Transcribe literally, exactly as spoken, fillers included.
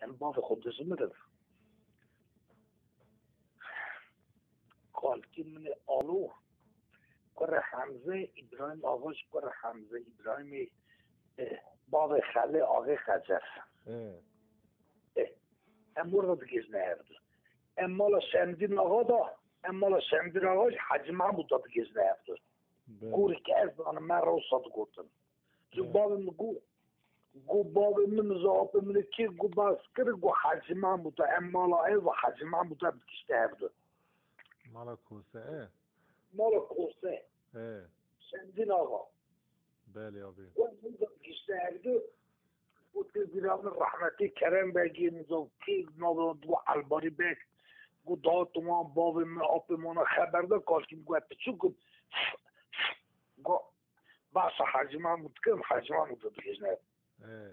Em bavê xwe dizimirin. Kalkî min ê Alo, kurê Hemze, Îbrahîm Axa ji kurê Hemze, Îbrahîmê, e, bavê Xelê Axê Xecer. Ê. E, em wir de digihîjine hev du. Em mala Şemdîn Axa da, em mala Şemdîn Axa ji Hecî Mehmûd da digihîjine hev du. Belê. Gorî ke ez zanim, me rewsa digotin. Ji Evet. bavê min got, got bavê min ji apê min ê kê got bas kir, got Hecî Mehmûd e, em mala ev û Hecî Mehmûd e digihîjte hev du. Mala Kose, e? Mala Kose. E. Şemdîn Axa. Belê abi. Got min de digihîjte hev du. Got tê bîra min rehmetî Kerem Begê min zaf kê navê wan got Elbarî Beg. Got da tu wan bavê min apê min wana xeber de kalkî min got piçûk got. Got Başa Hacî Mahmud kim? Hacî Mahmud da digihîjine. He.